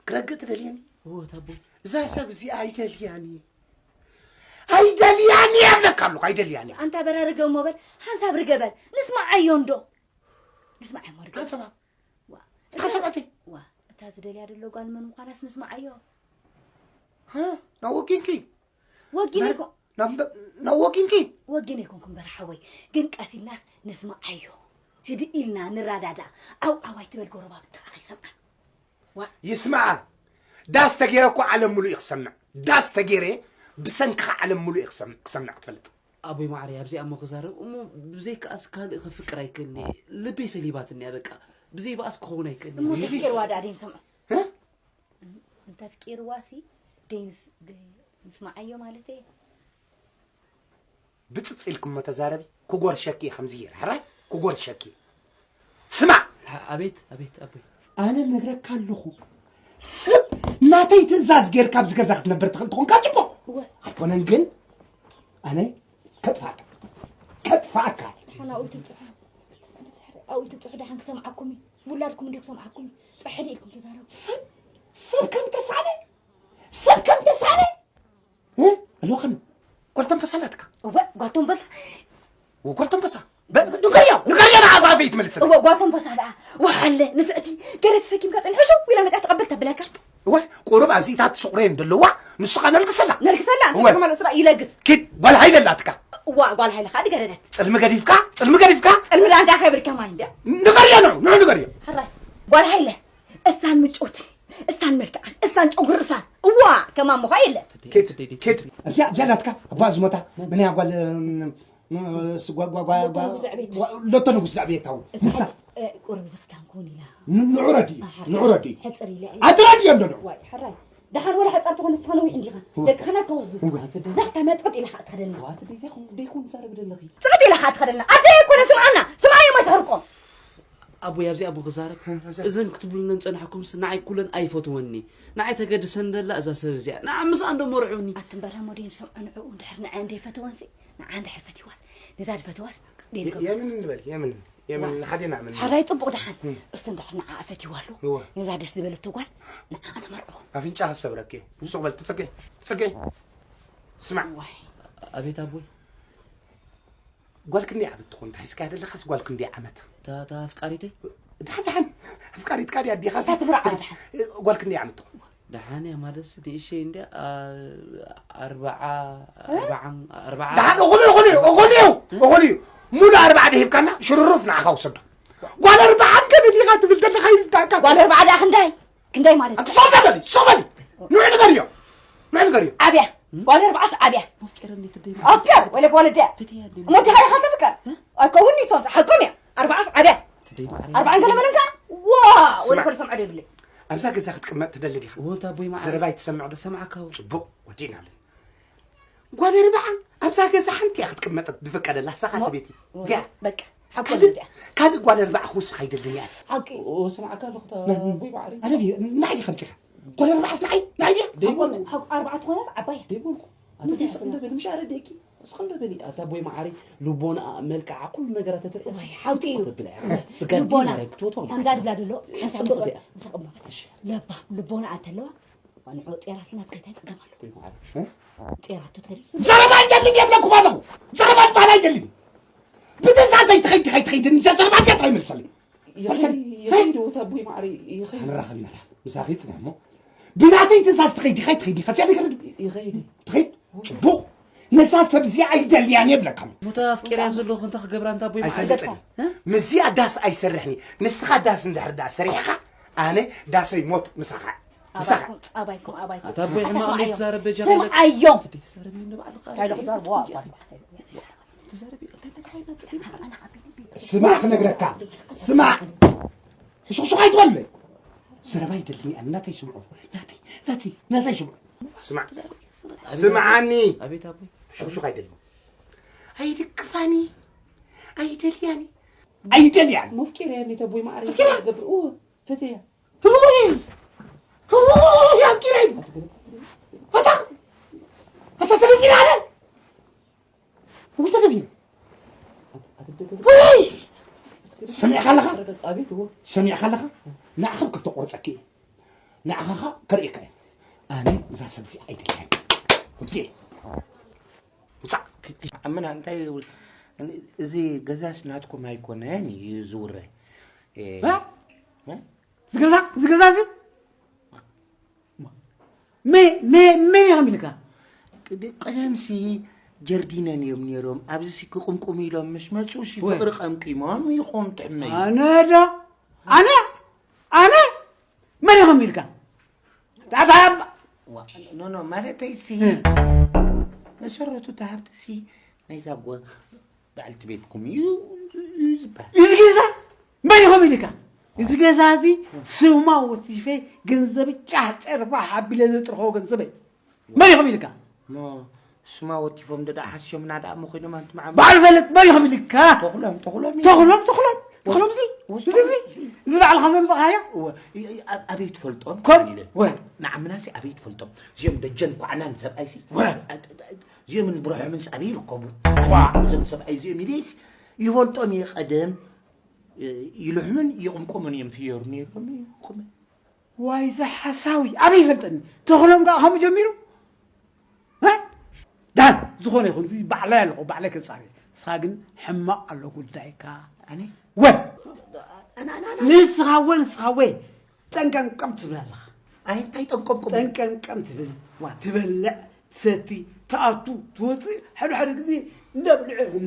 ክረግእ ትደልየኒ እዎ ታቦ እዛ ሰብ እዚኣ ኣይደልያን እየ ኣይደልያን እየ እብለካ ኣለኹ ኣይደልያን እየ ኣንታ በርሀ ርግእ እሞ በል ሓንሳብ ርግእ በል ንስማዓዮ እንዶ ንስማዓዮ እሞ ርግእ በል። ከሰባ ዋ፣ እታ እታ ሰብኣተይ። ዋ፣ እታ ዝደልያ ደሎ ጓል መን ምዃናስ ንስምዓዮ። ሃ፣ ናወኪንኪ። ወጊነ ይኮ- ናምበ- ናወኪንኪ። ወጊነ ይኮንኩም በርሓወይ፣ ግን ቀስ ኢልናስ ንስምዓዮ። ህድእ ኢልና ንራዳዳ። ዓው ዓው ኣይትበል ጎረባብትኻ ከይሰምዓ። ዋ፣ ይስምዓ። ዳስ ተጌረ እኮ ዓለም ሙሉእ ይኽሰምዕ። ዳስ ተጌረ ብሰንክኻ ዓለም ሙሉእ ይኽሰምዕ ክትፈልጥ። ኣቦይ ማዕረይ ኣብዚኣ እሞ ክዛረብ እሞ ብዘይካኣስ ካልእ ከፍቅር ኣይክእልን እየ። ልበይ ሰሊባትኒ እያ በቃ። ብዘይ በኣስ ክኸውን ኣይክእልን እሞ እየ። ተፍቂርዋ ደኣ ደይ ንሰምዖ። እንተፍቂርዋሲ ደይ ንስ- ደይ ንስምዓዮ ማለተይ እየ። ብፅፅ ኢልክሞ ተዛረቢ ክጎርሸኪ እየ ከምዚ ገይረ ሕራይ ክጎርሸኪ እየ። ስማዕ ኣቤት ኣቤት ኣቦይ ኣነ ነግረካ ኣለኹ ሰብ ናተይ ትእዛዝ ጌርካ ኣብዚ ገዛ ክትነብር ትኽእል ትኾንካ ፅቡቕ ኣይኮነን ግን ኣነ ከጥፋእካ ከጥፋእካ ሓና ኣብኡ ትብፅሑ ኣብኡ ትብፅሑ ደሓን ክሰምዓኩም እዩ ውላድኩም እንዲ ክሰምዓኩም እዩ ፅሕዲ ኢልኩም ተዛረቡ ሰብ ሰብ ከም ተሳነ ሰብ ከም ተሳነ ኣለዋኸን ጓል ተንበሳ ኣላትካ እወ ጓል ተንበሳ ጓል ተንበሳ ንገርዮ ንገርዮ ንዓፋፈይ ትመልስኒ እወ ጓል ተንበሳ ደኣ ወሓለ ንፍዕቲ ገለ ተሰኪምካ ጠኒሑ ሽው ኢላ መጣ ተቐበል ተብለካ እወ ቁሩብ ኣብዚታት ስቑረየን ዘለዋ ንስኻ ነልግሰላ ነልግሰላ እንተ ከማለት ስራ ይለግስ ኪድ ጓል ሃይለ ኣላትካ እዋ ጓል ሃይለ ካዲ ገረደት ጽልሚ ገዲፍካ ጽልሚ ገዲፍካ ጽልሚ ዳንዳ ከብልካ ማይ እንደ ንገርዮ ነው ንገርዮ ሓራይ ጓል ሃይለ እሳን ምጭውቲ እሳን መልክዓን እሳን ጨጉሪ እሳን እዋ ከማን ምዃ የለን ኬድ ኬድ ኣብዚኣ ኣብዚኣ ኣላትካ ኣባ ዝሞታ መን እያ ጓል ሎቶ ንጉስ ዘዕብየታ እውን ንሳ ቁሩብ ዘኽታም ክውን ኢላ ንዑረዲ ንዑረዲ ኣትረዲ እዮም ዶ ደሓር ወላ ሕፃር ትኾነ ንስኻ ነዊሕ እንዲኻ ደቅኻ ናትካ ወስዱ ናትካ መፅቕጥ ኢላ ከዓ ትኸደልና ደይኮን ዛረብ ደለኺ ፅቕጥ ኢላ ከዓ ትኸደልና ኣደ ይኮነ ስምዓና ስምዓዮም ኣይተህርቆም ኣቦይ ኣብዚኣ እሞ ክዛረብ እዘን ክትብሉለን ጸናሕኩምስ ንዓይ ኩለን ኣይፈትወኒ ንዓይ ተገድሰን ደላ እዛ ሰብ እዚኣ ንዓ ምስኣ እንዶ መርዑኒ ኣትምበረ ሞዴን ሰምዖ ንዕኡ እንድሕር ንዓይ እንደይፈተወንሲ ንዓ እንድሕር ፈቲዋስ ነዛ ድፈተዋስ ደይንገብሮ የምን ንበል የምን የምን ንሓዴና ምን ሓራይ ጽቡቕ ደሓን እሱ እንድሕር ንዓ ፈቲዋ ኣሎ እወ ነዛ ደስ ዝበለቶ ጓል ንዓ ኣነ መርዖ ኣፍንጫ ከሰብረኪ ሱቕ በል ትጽገይ ትጽገይ ስማዕ ዋይ ኣቤት ኣቦይ ጓል ክንደይ ዓመት ትኾን እንታይ እስካ ደለኻስ ጓል ክንደይ ዓመት እታ እታ ኣፍቃሪተይ ድሓን ድሓን ኣፍቃሪትካ ድያ ኣዴኻስ እታ ትፍርዓ ድሓን ጓል ክንደይ ዓመት ትኾን ደሓን እያ ማለትስ ንእሸይ እንድያ ኣርባዓ ኣርባዓን ኣርባዓ ደሓን እኹል እዩ እኹል እዩ እኹል እዩ እኹል እዩ ሙሉ ኣርባዓ ደሂብካና ሽርሩፍ ንዓኻ ውሰዶ ጓል ኣርባዓ ገለ ዲኻ ትብል ዘለኻ ይርዳእካ ጓል ኣርባዓ ደኣ ክንዳይ ክንዳይ ማለት ኣቲ ሶበሊ ሶበሊ ንዑ ንገርዮ ንዑ ንገርዮ ዓብያ ጓል ኣርባዓስ ዓብያ ኣፍቅር ወለ ጓል ድያ እሞ ድኻ ኢኻ ተፍቅር ኣይከውን ይሶም ሓቆም እያ ኣርባዓስ ዓብያ ኣርባዓን ገለ መለንካ ዋ ወለ ኮለ ሰምዖ ደብለ ኣብዛ ገዛ ክትቅመጥ ትደሊ ዲኻ ወንታ ቦይ ማዓ ዘረባ ይትሰምዕ ዶ ሰማዕካ ጽቡቕ ወዲእና ኣለና ጓል ኣርባዓ ኣብዛ ገዛ ሓንቲ እያ ክትቅመጥ ዝፍቀደላ ሳኻ ሰበይቲ ዚኣ በቃ ሓቆም እዚኣ ካልእ ጓል ኣርባዓ ክውስኽ ኣይደልን እያ ሓቂ ስምዓካ ኣለኹ እታ ቦይ ባዕሪ ኣነ ድየ ንዓይ ከምፂኻ ጓል ኣርባዓስ ንዓይ ንዓይ ድያ ደይቦን ኣርባዓ ትኾነት ዓባይ ደይቦን ኣተ ስቕ እንደ በሊ ምሽ ኣረድእኪ ስቕ እንደ በሊ ኣታ ቦይ መዓሪ ልቦና መልክዓ ኩሉ ነገራ ተትርኢ ወይ ሓቂ እዩ ተብላ ስጋድ ልቦና ማርያም ክትወትዋ ከምዛ ድብላ ደሎ ሓንሳብ ጽብቕቲ እያ። ስቕ እሞ ለባ ልቦና ኣንተለዋ ንዑ ጤራትና ትከይታይ ጸገም ኣሎ ጤራቱ ትኸይድ ዘረባ ኣይደልን የብለኩም ኣለኹ ዘረባ ዝበሃል ኣይደልን ብትእዛዘይ ትኸይድ ዲኻ ኣይትኸይድን እዛ ዘረባ እዚኣ ጥራይ መልሰለይ ይኸይድ ይኸይድ ወታ ኣቦይ ማዕረይ ይኸይድ ንራኸብ ኢና ምሳኺ ጥና እሞ ብናተይ ትእዛዝ ትኸይድ ዲኻ ኣይትኸይድ ኢኻ እዚኣ ነገር ይኸይድ ትኸይድ ጽቡቕ ነዛ ሰብ እዚኣ ኣይደልያን እየ እብለካ። ሞታ ኣፍቂርያ ዘለኹ እንታይ ክገብራ እንታ ኣቦይ መዓር? ኣይፈልጥን። እ? ምስዚኣ ዳስ ኣይሰርሕን እየ። ንስኻ ዳስ እንድሕር ደኣ ሰሪሕኻ፣ ኣነ ዳሰይ ሞት ምሳኻ። ምሳኻ። ኣባይኩም፣ ኣባይኩም፣ ኣባይኩም። ኣታ ኣቦይ ሕማቕ ኣታ እንዴት ትዛረብ በጃ ስምዓዮም። ትዛረብ እዩ ንባዕልኻ። እንታይ ኢሉ ክዛረብ? ዋ፣ ዋ፣ ዋ። ትዛረብ እዩ። እንታይ እንታይ ዓይነት ስማዕ ክነግረካ። ስማዕ። ሕሹኽሹኽ ኣይትበል። ዘረባ ይደልኒ ኣነ ናተይ ስምዑ። ናተይ፣ ናተይ፣ ናተይ ስምዑ። ስማዕ። ስምዓኒ። ኣቤት ኣቦይ። ሕሹኽሹኽ ኣይደልኒ። ኣይድግፋኒ። ኣይደልያኒ። ኣይደልያን። መፍቂር እያ እንዴት ኣቦይ መዓር ኣፍቂራ? ትገብር? ኦ፣ ፈተያ። እውይ! እውይ! ኣፍቂረይ! ኣታ! ኣታ ተደፊራ ኣለ! እውይ ተደፊራ! እውይ! ሰሚዕካ ኣለኻ? ኣቤት፣ እዎ። ሰሚዕካ ኣለኻ? ንዓኻ ክልተ ቆርጸኪ እየ። ንዓኻ ከርእየካ እየ። ኣነ እዛ ሰብ እዚኣ ኣይደልያን። ውጪ! ውጻእ! ኣመና እንታይ እዚ ገዛስ ናትኩም ኣይኮነን እዩ ዝውረ። እ? እ? ዝገዛ ዝገዛ እዚ መ- መ- መን ኢኻ ሚልካ? ቅድ- ቀደምሲ ጀርዲነን እዮም ነይሮም። ኣብዚ ሲ ክቕምቁም ኢሎም ምስ መፁ ሲ ወይ። ፍቕሪ ቀምቂሞም ይኾም ትሕመዩ። ኣነ ዶ ኣነ ኣነ መን ኢኻ ሚልካ? ጣጣም ዋ፣ ኖ ኖ ማለተይ ሲ እ። መሰረቱ ተሃብቲ ሲ ናይዛ ጓ በዓልቲ ቤትኩም እዩ እዩ ዝበሃል። እዚ ገዛ መን ኢኹም ኢልካ? እዚ ገዛ እዚ ስማ ወቲፈ ገንዘብ ጫህ ጨርባ ሓቢለ ዘጥርኸዎ ገንዘብ እዩ። መን ኢኹም ኢልካ? ሞ ስማ ወቲፎም ደዳ ሓስዮምና ደኣ መኾይኖም ኣንቲ መዓም ባዕሉ ፈልጥ መን ኢኹም ኢልካ? ተኽሎም ተኽሎም እዩ። ተኽሎም ተኽሎም ተኽሎም እዚ ውስጡ እዚ እዚ እዚ ባዕልኻ ዘምፀኻዮ እወ፣ ይ- ይ- ኣብ- ኣበይ ትፈልጦም ከም ኢለ። ወ ንዓምናሲ ኣበይ ትፈልጦም እዚኦም ደጀን ኳዕናን ሰብኣይሲ ወ እዚኦምን ብርሖምን ኣበይ ይርከቡ? ዋ። እዞም ሰብኣይ እዚኦም ኢለይስ ይፈልጦም እየ። ቀደም እ፣ ይልሕሙን ይቕምቆሙን እዮም ፍየሩ ነይሮም ይቕመ። ዋይ ዝሓሳዊ ኣበይ ይፈልጠኒ? ተኽሎም ከዓ ከምኡ ጀሚሩ እ? ዳን ዝኾነ ይኹን እዚ ባዕላይ ኣለኹ ባዕላይ ከፃሪ ንስኻ ግን ሕማቕ ኣሎ ጉዳይካ። ኣነ ወ ኣነ ኣነ ኣነ ንስኻ ወ ንስኻ ወ ጠንቀንቀም ትብል ኣለኻ። ኣይ እንታይ ጠንቀንቀም ጠንቀንቀም ትብል ዋ። ትበልዕ ትሰቲ ትኣቱ ትወፅእ ሓደ ሓደ ግዜ እንዳብልዐ ምን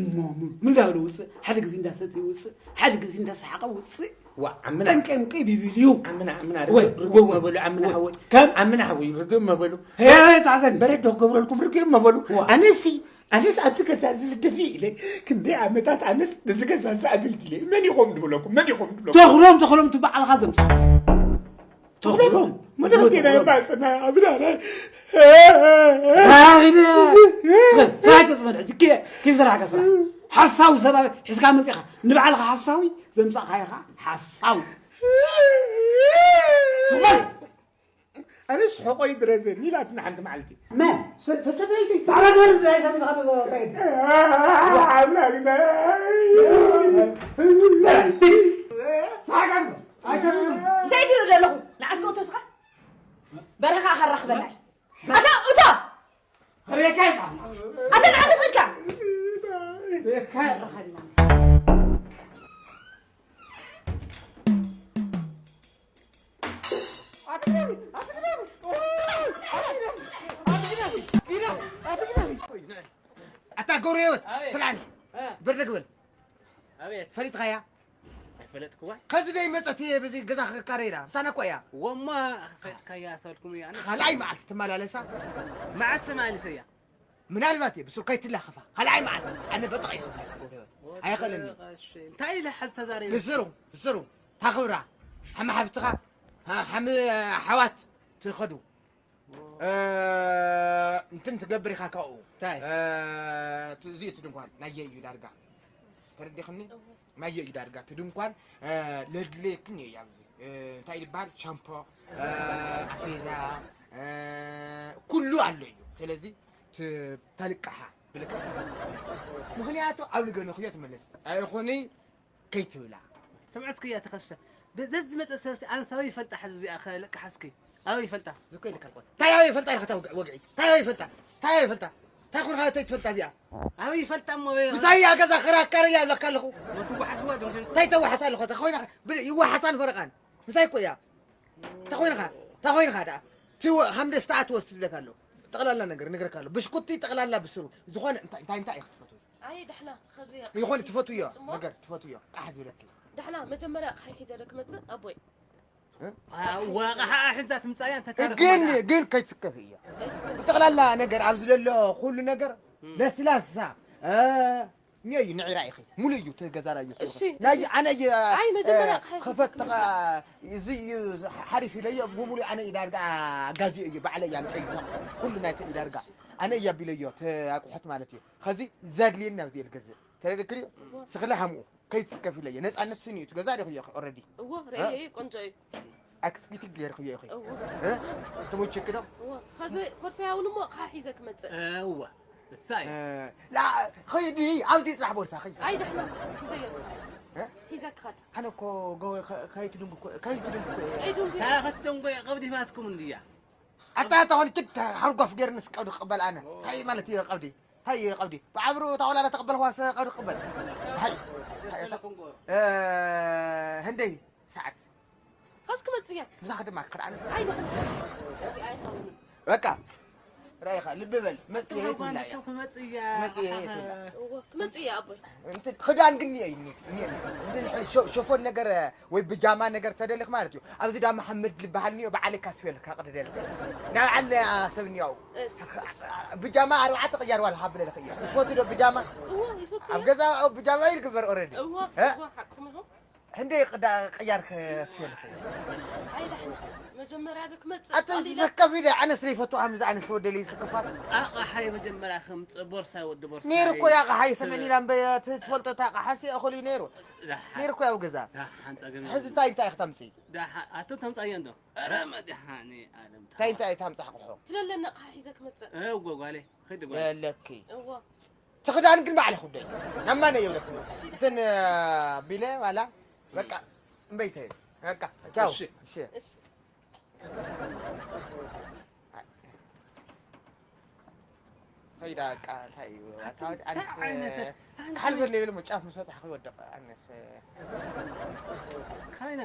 እንዳበለ ውፅእ ሓደ ግዜ እንዳሰቲ ውፅእ ሓደ ግዜ እንዳሰሓቐ ውፅእ ዋ ዓምና ጠንቀንቀ ቢቢል እዩ ዓምና ዓምና ወ- ርግብ ወ- ወ- መበሉ ዓምና ወ- ሓወይ ከም ዓምና ሓወይ ርግብ መበሉ ሄ ጻዘን በረዶ ክገብረልኩም ርግብ መበሉ ዋ። ኣነሲ ኣነስ ኣብዚ ገዛ እዚ ዝደፊ ኢለ ክንደይ ዓመታት ኣነስ ነዚ ገዛ እዚ ኣገልግለ መን ይኾም ድብለኩም መን ይኾም ድብለኩም ተኽሎም ተኽሎም ትበዓልኻ ዘምፃ ተኽሎም መለስ ዜና የማፅና ኣብዳና ራኺደ ስራይ ተፅመድ ሕጂ ኪ- ኪዝራሕካ ስራሕ ሓሳዊ ሰብኣዊ ሒዝካ መፂኻ ንባዕልኻ ሓሳዊ ዘምፃእካ ኢኻ ሓሳዊ ስማይ ኣነስ ሕቆይ ድረዘኒ ኢላትና ሓንቲ መዓልቲ መን ሰብሰበይቲ ሳዕበት ወርዝ ናይ ሰብ ዝኸደ ተገዲ እንታይ ድሩ ዘለኹ ንዓስከ እቶ ስኻ በረኻ ከራኽበና እዩ ኣታ እቶ ሬካ ይጻማ ኣታ ንዓስከ ሬካ ኣታ ገብረ ህይወት ኣቤት። ትልዓል እ። ብርድ ግብል ኣቤት። ፈሊጥካያ? ኣይፈለጥክዋ። ከዚ ደይ መጸት እየ በዚ ገዛ ክካረ ኢላ ምሳና እኮ እያ። ወማ ፈለጥካያ ተልኩም እያ። ካልኣይ መዓልቲ ትመላለሳ። መዓስ ተመላለሰያ? ምናልባት እየ ብስሩ ከይትላኸፋ ካልኣይ መዓልቲ ኣነ በጥቕ እየ ዝብለካ ገብረ ህይወት። ኣይኸለኒ። እሺ፣ እንታይ ኢለ ሓዝ ተዛሪበ? ብስሩ ብስሩ ታኽብራ ሓሚ ሓፍትኻ ሓ- ሓሚ ሓዋት ትኸዱ እ፣ እንትን ትገብር ኢኻ ካብኡ እንታይ? እ፣ እቲ- እዚ እቲ ድንኳን ናየ እዩ ዳርጋ ተረዲኽኒ ናየ እዩ ዳርጋ እቲ ድንኳን እ፣ ለድሌክን እዩ ኣብዚ እ፣ እንታይ ይበሃል ሻምፖ እ፣ ኣስቤዛ እ፣ ኩሉ ኣሎ እዩ ስለዚ ት- ተልቅሓ ብልካ ምክንያቱ ኣብ ልገነ ክዮ ትመለስ ኣይኹኒ ከይትብላ ስምዕትኪ እያ ተኸስተ ዘዝመፀ ሰብስቲ ኣንሳዊ ይፈልጣ ሓዚ እዚኣ ከለቅሓስኪ ኣበይ ይፈልጣ ዝኮ ኢልካ ልኮ እንታይ ኣበይ ይፈልጣ ኢልካ ተውግዕ ወግዒ እንታይ ኣበይ ይፈልጣ እንታይ ኣበይ ይፈልጣ እንታይ ኮንካ እንታይ ትፈልጣ እዚኣ ኣበይ ይፈልጣ እሞ ብዛይ ኣገዛ ክራከር እያ ኣለካ ኣለኹ ወትወሓስዋ ድንኮን እንታይ ተወሓሳ ኣለኹ ተኮይና ይወሓሳን ፈረቃን ምሳይ እኮ እያ ተኮይንካ ተኮይንካ ዳ ትወ ሃምደስታ ትወስድ ለካ ኣለኹ ጠቕላላ ነገር እነግረካ ኣለኹ። ብሽኩቲ ጠቕላላ ብስሩ። ዝኾነ እንታይ፣ እንታይ፣ እንታይ ኢኺ ትፈትዊ? ኣይ፣ ዳሕና፣ ኸዚ ይኾን ትፈትውዮ? ጽሞ? ነገር ትፈትውዮ? ቃሕ ዝብለኪ። ዳሕና፣ መጀመርያ ኣቕሓይ ሒዘ ዶ ክመጽእ? ኣቦይ። እ? ኣዋ፣ ኣቕሓ ሒዛ ትምጻእያ፣ እንተ ካርፍ ግን፣ ማዳ። ግን ከይትስከፊ እያ። ኣይስከፍን። ጠቕላላ ነገር ኣብዚ ዘሎ ኩሉ ነገር እም። ለስላሳ፣ እ፣ እኒኦ እዩ፣ ንዒራ ኢኺ። ሙሉ እዩ፣ እቲ ገዛ ራዩ እሱ። እሺ፣ ናይ እሺ። ኣነ እየ፣ ኣይ፣ መጀመርያ እ፣ ኣቕሓ ሒዘ ከፈት ክመጽእ። ተቓ-፣ እዚ እዩ፣ ሓሪፍ ኢለዮ፣ ብሙሉ ኣነ እየ ዳርጋ ኣጋዚኦ እዩ፣ ባዕለይ እየ ኣምፀዩ። ኩሉ ናይቲ እዩ ዳርጋ። እሺ። ኣነ እየ ኣቢለዮ፣ እቲ ኣቑሑት ማለት እዩ። ኸዚ ዘድልየኒ ኣብዚ እየ ዝገዝእ። ተረድክሪ? እዎ። ስኽለ ሃምኡ፣ ከይትስከፊ ኢለዮ። ነፃነት ስኒ እዩ፣ እቲ ገዛ ሪኽዮ ኦልሬዲ። እዎ፣ እ? ርእየ እዩ፣ ቆንጆ እዩ። ኣክስቢቲ ገይርክዮ ኢኺ። እዎ። እ? ተመችክ ዶ? እዎ። ኸዚ ቦርሳይ እውን እሞ ኣቕሓ ሒዘ ክመጽእ። እዎ። እሳይ። እ፣ ላ-፣ ኸይዲ፣ ኣብዚ ጽራሕ ቦርሳ ኸይዲ። ኣይ፣ ደሕና። ሒዘዮ። እ? ሒዘ ክኸድ። ኣነ እኮ ጎ-፣ ከ-፣ ከይትድንጉ እኮ፣ ከይትድንጉ እኮ እየ። ከይድንጉ። እንታይ ክትድንጉ እየ? ቀብዲ ሂባትኩም እንድያ። ኣታ፣ ኣታ፣ ኾን ትድ-፣ ሓርጓፍ ገይርንስ ቀብዲ ክቕበል ኣነ። ኦ። እንታይ ማለት እዩ ቀብዲ? እንታይ እዩ ቀብዲ? ብዓብሩ ታውላ ተቐበልኳስ ቀብዲ ክቕበል። ሃይ። ሃይ፣ እታ-፣ ተሰለኩም ጎ። እ፣ ህንደይ ሰዓት። ኸስ ክመጽእ እያ። ምሳኺ ድማ ክኽድ ኣነ። ኣይ፣ ንኽድ። ኣይኸውን። በቃ። ራኢኻ፣ ልቢ በል። መጽእ እየ ትብላ እያ። ክመጽእ እያ። መጽእ እየ ትብላ። እዎ፣ ክመጽእ እየ ኣቦይ። እንትን ክዳን ግን እየ፣ እየ፣ እየ። እዚ ንሕ-፣ ሾ-፣ ሾፎን ነገር ወይ ብጃማ ነገር ተደሊኽ ማለት እዩ። ኣብዚ ዳ መሓመድ ልበሃል እኒኦ፣ ብዓል ካስፌል ካቕድደልካ። እሺ። ናይ በዓል ሰብ እኒኦ። እሺ፣ እሺ። ብጃማ ኣርባዕተ ቅያር ዋላ ሃብለልኽ እየ። ትፈትዊ ዶ ብጃማ? እዎ፣ ይፈቱ ኣብ እየ። ገዛ ብጃማ ይልግበር ኦልሬዲ። እዎ፣ እ? እዎ፣ ሓቅኹም ኢኹም። ህንደይ ቅዳ-፣ ቅያር ከስፈልኺ። ኣይ፣ ዳሕና። መጀመርያ ዶ ክመጽእ ኣተ ቀሊለ። ዝሰከፍ ኢለ ኣነስ ዘይፈቱ፣ ኣምዚ ኣነስ ወደለ ይስከፋት። ኣቕሓይ መጀመርያ ከምጽእ፣ ቦርሳይ ወዲ ቦርሳይ። ነይሩ እኮ ያ ኣቕሓይ ሰመን ኢላ እምበ-፣ ት-፣ ትፈልጦ እታ ኣቕሓ ሲ እኹል እዩ ነይሩ። ደሓን። ነይሩ እኮ ያው ገዛ። ደሓን ጸገም ሕዚ የለን። እንታይ እንታይ ክተምጽእ? ደሓን፣ ኣቶ ተምጻዮ እንዶ። ኧረ መድሓኒ ዓለም እንታይ እንታይ ታምጽእ ኣቕሑ? ትለለኒ ኣቕሓ ሒዘ ክመጽእ። እወ ጓሌ፣ ኸይዲ ጓሌ። የለኪ። እወ። እቲ ክዳን ግን ባዕለ ክብደይ። ናማነ የብለኩም። እንትን ቢለ ዋላ በቃ እምበይተ በቃ ቻው። እሺ። እሺ። እሺ። ኸይዳ በቃ እንታይ እዩ? ኣታ እንታይ ኣንስ ዓይነት፣ ኣንስ ሓልፈ ለይብል መጫፍ ምስ በጻሕ ክወድቕ ኣንስ ካይና